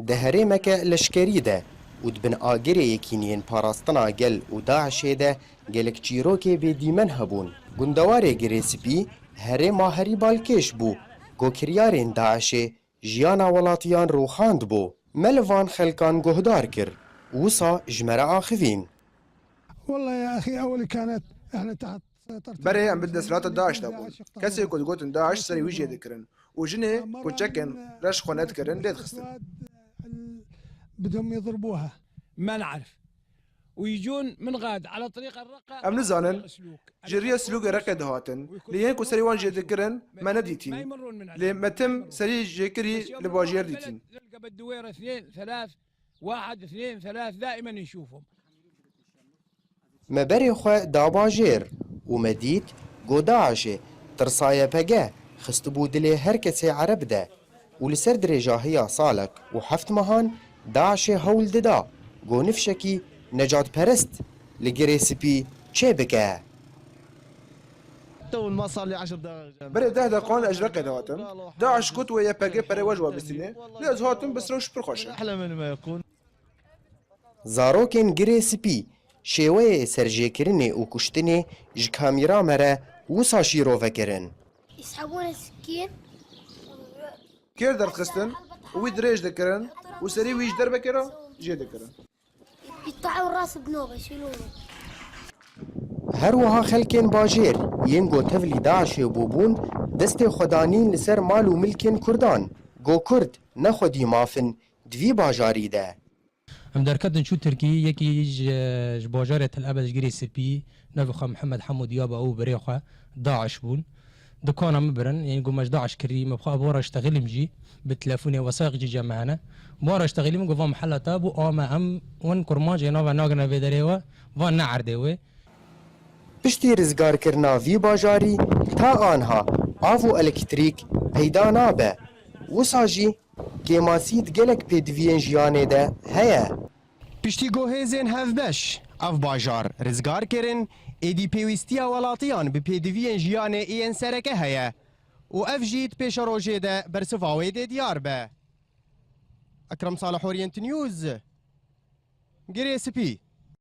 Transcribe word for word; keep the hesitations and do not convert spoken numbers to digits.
Di herêmeke leşkerî de û di bin agirê yekîniyên parastina gel û DAIŞê de gelek çîrokê bêdîmen hebûn. Gundewarê Girê Spî herêma herî balkêş bû, ku kiryarên DAIŞê jiyana welatiyan rûxandibû. Me li van xelkan guhdar kir, wisa ji me re axivîn. والله يا أخي أول كانت إحنا تحت سيطرة Berê em bi desthilata DAIŞ de bûn. Kesê ku digotin DAIŞ serê wî jê dikirin û jinê ku çekên reş xwe nedikirin lê dixistin. بدهم يضربوها ما نعرف ويجون من غاد على طريق الرقة Em nizanin ji riyê Silûkê Reqê dihatin, lê yên ku serê wan jê dikirin me nedîtîn. Lê me tim serî jêkirî li bajêr dîtîn. نلقى بالدويرة اثنين ثلاث واحد اثنين ثلاث دائما نشوفهم Me berê xwe da bajêr û me dît ku DAIŞê tirsa YPG xistibû dilê her kesê Ereb de û li ser dirêjahiya salek û heft mehan DAIŞê hewl dida ku nifşekî necatperest li Girê Spî çêbike. تو ما صار لي عشر دقائق جانا. Berê deh deqan ez ji Reqê dihatim. DAIŞ got wê YPG pere we ji we bistîne. Lê ez hatim bi rewş pir xweş e. أحلى من ما يكون. Zarokên Girê Spî şêweyê serjêkirinê û kuştinê ji kamîra me re wisa şîrove kirin. يسحبون السكين Kêr derdixistin û wî dirêj dikirin û serî wî ji derbekê re jê dikirin. يقطعوا الراس بنوبة يشيلونه. Her wiha xelkên bajêr yên ku tevlî DAIŞê bûbûn, destê xwe danîn li ser mal û milkên Kurdan. Ku Kurd ne xwedî maf in di vî bajarî de. Em derketin çû Tirkî, yekî ji, ji bajarê Tel Ebed ji Girê Spî, navê xwe Mihemed Hemû Diyaba û birê xwe DAIŞ bûn. Dikana min birin, yanî ku me ji DAIŞ kirî, me bi xwe bi wan re ji texîlim jî, bi telefonê wesayîq jî cem me hene. Bi wan re ji texîlim ku van mihela te bû, a me em win kurmancê nava nagirine vê derê we, van ne erdê wê. Piştî rizgarkirina vî bajarî ta anha av û elektrîk peyda nabe. Wisa jî kêmasî di gelek pêdiviyên jiyanê de heye. Piştî ku hêzên hevbeş ev bajar rizgar kirin, êdî pêwîstiya welatiyan bi pêdiviyên jiyanê yên sereke heye û ev jî di pêşerojê de bersiva wê dê diyar be. Ekrem Salih, Orient News, Girê Spî.